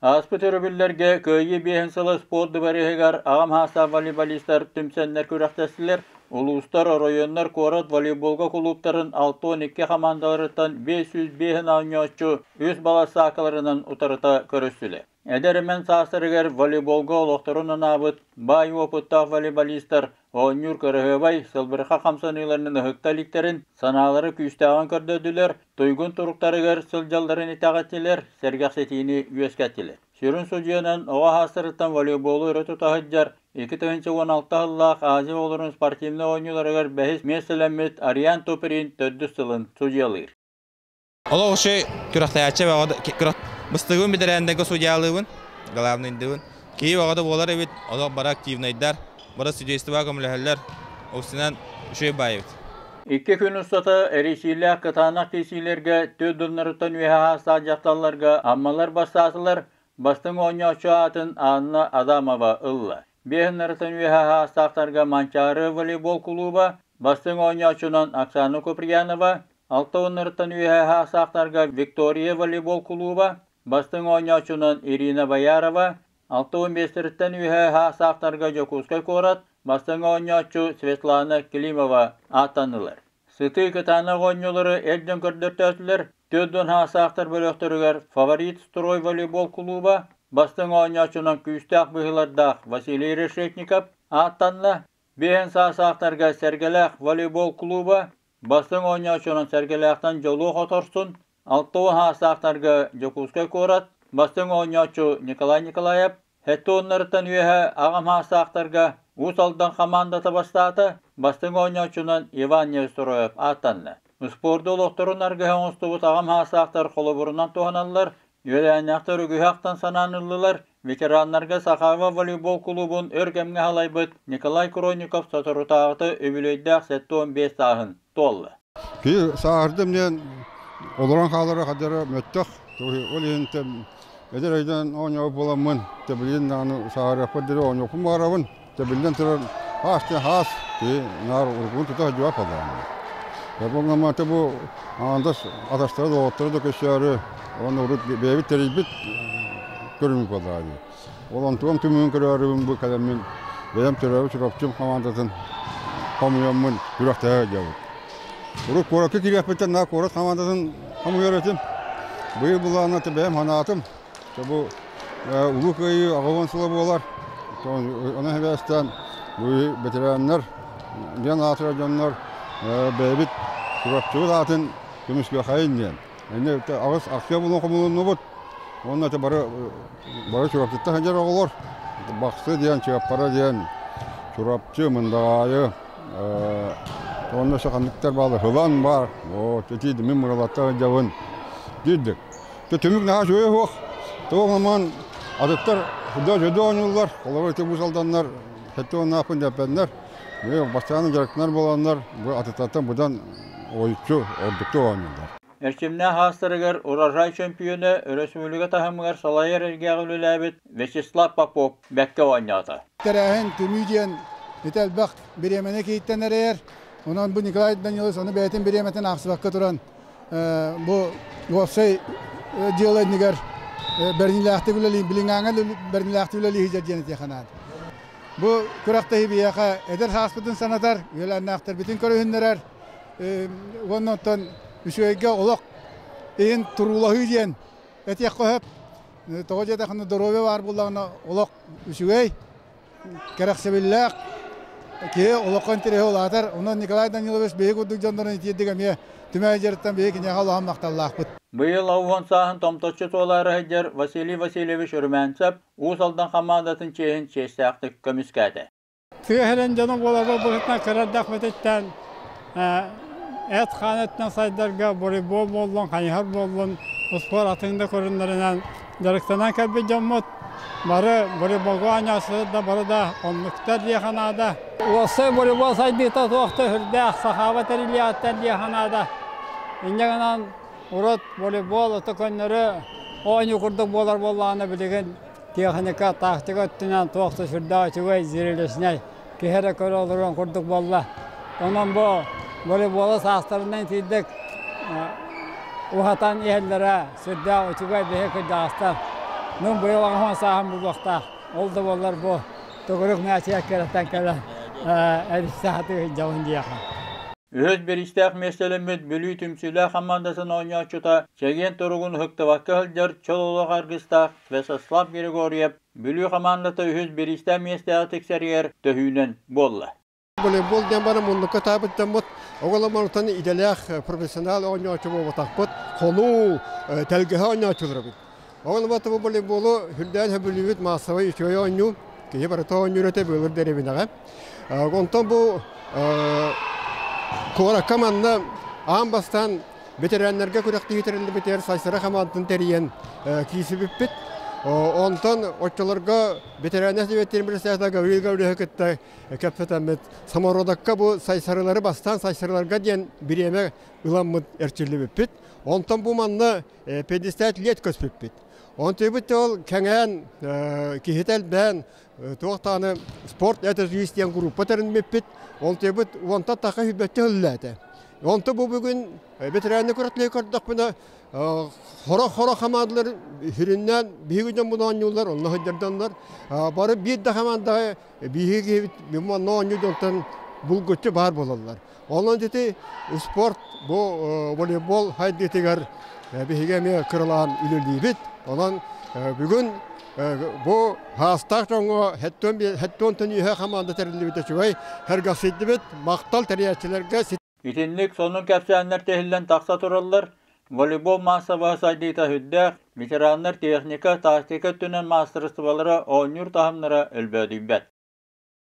Ааспыт өрөбүллэргэ Кыайыы биэһин сыла спорт дыбарыаһыгар аҕам саастаах волейболистар түмсэннэр күрэхтэстилэр. Улуустар, оройуоннар, куорат волейболга кулууптарын 62 хамаандаларыттан 505 оонньооччу үс балассаакаларынан утарыта көрүстүлэр. Эдэр эмэн саастарыгар волейболга олохторун анаабыт баай уопуттаах волейболистар оонньуур кыраһыабай, сылбырха хамсаныыларын ыһыкта иликтэрин, санаалара күүстээҕин көрдөрдүлэр, туйгун туруктарыгар сылдьалларын итэҕэттилэр, сэргэхситиини үөскэттилэр. Сүрүн судьуйанан оҕо саастарыттан волейболу өрө тута сылдьар 2016 сыллаах Азия оҕолорун спортивнай оонньууларыгар бэһис миэстэлэммит Ариан Туприн төрдүс сылын судьуйалыыр. Олох үчүгэй күрэхтэһээччи быстыгын бэтэрээннэргэ судьялыыбын, главныйдыыбын. Киһи бөҕөтө буолар эбит, олох бары активнайдар, бары судействоҕа көмөлөһөллөр, устунан үчүгэй баайбыт. Икки күн устата эрийсиилээх кытаанах киирсиилэргэ түөрт донноруттан үөһэ саастаах дьахталларга Аммалар бастаатылар, бастыҥ оонньооччу аатын Анна Адамова ылла. Биэһиннарыттан үөһэ саастаахтарга Манчаары волейбол кулууба, бастыҥ оонньооччунан Оксана Куприянова, Алта уоннарыттан үөһэ саастаахтарга Виктория волейбол кулууба, бастыҥ оонньооччунан Ирина Боярова, 65-тэриттэн үөһэ саастаахтарга Дьокуускай куорат, бастыҥ оонньооччу Светлана Климова ааттаннылар. Сытыы кытаанах оонньуулары эр дьон көрдөртөөтүлэр. 40 саастаахтар бөлөхтөрүгэр Фаворит строй волейбол кулууба, бастыҥ оонньооччунан күүстээх быһыылардаах Василий Решетников ааттанна. Биэһин саастаахтарга Сэргэлээх волейбол кулууба, Бастыҥ оонньооччунан Сэргэлээхтэн Дьолуо Хоторсун, 60 саастаахтарга Дьокуускай куорат, бастыҥ оонньооччу Николай Николаев, сэттэ уоннарыттан үөһэ аҕам саастаахтарга Уус Алдан хамаандата бастаата, бастыҥ оонньооччунан Иван Невстроев ааттанна. Спорду олохторун аргыһа оҥостубут аҕам саастаахтар холобурунан туһаналлар, Үөлээннээхтэр үгүһү ахтан санаан ыллылар, ветераннарга Сахава волейбол кулуубун өр кэмҥэ салайбыт Николай Кронников соторутааҕыта үбүлүөйдээх 75 сааһын туолла. Киһи сааһырдым диэн олорон хаалара хадара мөттөх. Ол иһин эдэр өйдөөн оонньообут буоламмын, тэбилин даҕаны сааһырыахпар диэри оонньуохпун баҕарабын. Тэбиллэн турар хаас диэн хаас, киһи наар уруккун тута сылдьыбат буоллаҕына. Бу бу аандас атастара доҕотторо да көссөөрү уонна урут бэйэбит тэрийбит көрүҥ буоллаҕа дии. Ол онтугам түмүгүн көрөөрүбүн бу кэлэммин бэйэм төрөөбүт Чурапчым хамаандатын хомуйаммын күрэхтэһэ сылдьабыт. Урут куоракка киириэхпиттэн наар куорат хамаандатын хомуйар этим. Быйыл былаанна бэйэм санаатым. Бу Улуу Кыайыы 80 сыла буолар. Онон сибээстээн бу ветераннар диэн аатырар дьоннор бэйэбит Чурапчыбыт аатын көмүскүөххэйин диэн. Инне аҕыс ахсыа булан хомулуннубут. Уонна это бары бары Чурапчыттан сылдьар оҕолор. Бахсы диэн, Чыаппара диэн, Чурапчы, Мындаҕаайы, уонна саханныктар баалар, Хылан баар. Оо, ити мин Мыралаттан сылдьабын диирдик. Түмүк наһаа үчүгэй суох. Тоҕо аман атыттар дьөдө оонньууллар, олору ити бу алданнар сэттэ уоннаахпын дэппэннэр, бастаан дьарыктанар буоланнар бу атыттартан быдан ойуччу ордуктук оонньууллар. Эрчимнээх аастарыгар урожай чөмпүйүөнэ өрөспүүбүлүкэ таһымыгар салайар эргээҕи үлэлээбит Вячеслав Попов бэккэ оонньоото. Тэрээһин түмүү диэн ити элбэх бириэмэни киһиттэн эрэйэр. Онон бу Николай Данилович ону бэйэтин бириэмэтин аахсыбакка туран бу уопсай дьыала иннигэр бэриниилээхтик үлэлиин, билиҥҥээҥҥэ бэриниилээхтик үлэлии сылдьар диэн этиэхэ наада. Бу күрэхтэһии биһиэхэ эдэр сааспытын санатар, үөлээннээхтэрбитин көрүһүннэрэр уонна оттон үчүгэйгэ олох иһин туруулаһыы диэн этиэххэ сөп. Тоҕо диэтэххинэ доруобуйа баар буоллаҕына олох үчүгэй, кэрэхсэбиллээх киһи олоххо интэриэһэ улаатар. Онон Николай Данилович биһиги курдук дьоннорун итиирдик эмиэ түмэ дьарыктан биһиги киниэхэ улахан махталлаахпыт. Быйыл Ауһан сааһын томточчу туолаары сылдьар Василий Васильевич Румянцев Уус Алдан хамаандатын чиэһин чиэстээхтик көмүскээтэ. Тыа сирин дьоно буоларбыт быһыытынан кыра эрдэхпититтэн эт-хаан өттүнэн сайдарга волейбол буоллун, хайыһар буоллун, успуор атын да көрүҥнэринэн дьарыктанан кэлбит дьоммут бары волейболга оонньооччулар да бары да оннуктар диэхэ наада. Уопсай волейбол сайдыыта туох да сүрдээх сахаба тэриллиэҕиттэн диэхэ наада. Инньэ гынан урут волейбол ото көннөрү оонньуу курдук буолар буоллаҕына билигин Техника, тактика өттүнэн туох да сүрдээх үчүгэй, зрелищнэй, киһи эрэ көрө олоруон курдук буолла. Онон бу волейболу саастарынан итиирдик уһатан иһэллэрэ сүрдээх үчүгэй биһи кырдьаҕастар. Мин быйыл аҕам сааһым булуохтаах. Ол да буоллар бу төгүрүк мээчигэ кэрэттэн кэлэн эриссе сатыы сылдьабын диэхэ. Үһүс бириистээх миэстэлэммит Бүлүү түмсүүлээх хамаандатын оонньооччута чэгиэн туругун ыһыктыбакка сылдьар чөл олох аргыстаах Святослав Григорьев Бүлүү хамаандата үһүс бириистээх миэстэҕэ тиксэригэр төһүүнэн буолла. Волейбол диэн баран муннукка таабыт дьоммут оҕоломмутун идэлээх профессионал оонньооччу буолбатахпыт, хонуу, тэлгэһэ оонньооччуларбыт. Оҕоломмут бу волейболу үрдээн сөбүлүүбүт маассабай үчүгэй оонньуу, киһи барыта оонньуур этэ былыр дэриэбинэҕэ. Онтон бу куоракка манна аан бастаан Ветераннарга күрэхтэһии тэриллибитигэр Сайсара хамаандатын тэрийэн киирсибиппит. Онтон оччолорго ветераннар сэбиэттэрин председателэ Гаврил Гавриловиһы кытта кэпсэтэммит самородокка бу сайсарылары бастаан сайсарыларга диэн бириэмэ ыламмыт эрчиллибиппит. Онтон бу манна 50 лет көспүппүт. Онтуйбут ол кэҥээн, киһитэ элбээн, туох даҕаны спорт это жизнь диэн группа тэринмиппит. Онтуйбут уонтан таха хүббэччэ үллээтэ. Онто бу бүгүн ветеранны көрөтлөй көрдөхпүнэ хоро-хоро хамаандалар сүрүннээн биһиги дьоммут оонньууллар, онно сылдьардоннор. Бары биир да хамаандаҕа биһиги манна оонньуу дьонтон булгуччу баар буолаллар. Онон ити спорт бу волейбол хайдыытыгар биһиги эмиэ кыралаан үлэлиибит. Онон бүгүн бу хаастаах дьоҥҥо хэттуон үһэ хамаанда тэриллибитэ үчүгэй. Сэргэхсийдибит. Махтал тэрийээччилэргэ. Итинник сонун кэпсээннэр тиһиллэн тахса тураллар. Волейбол маассабаһа сайдыыта сүрдээх, ветераннар техника, тактика өттүнэн маастарыстыбалара, оонньуур таһымнара өлбөөдүйбэт.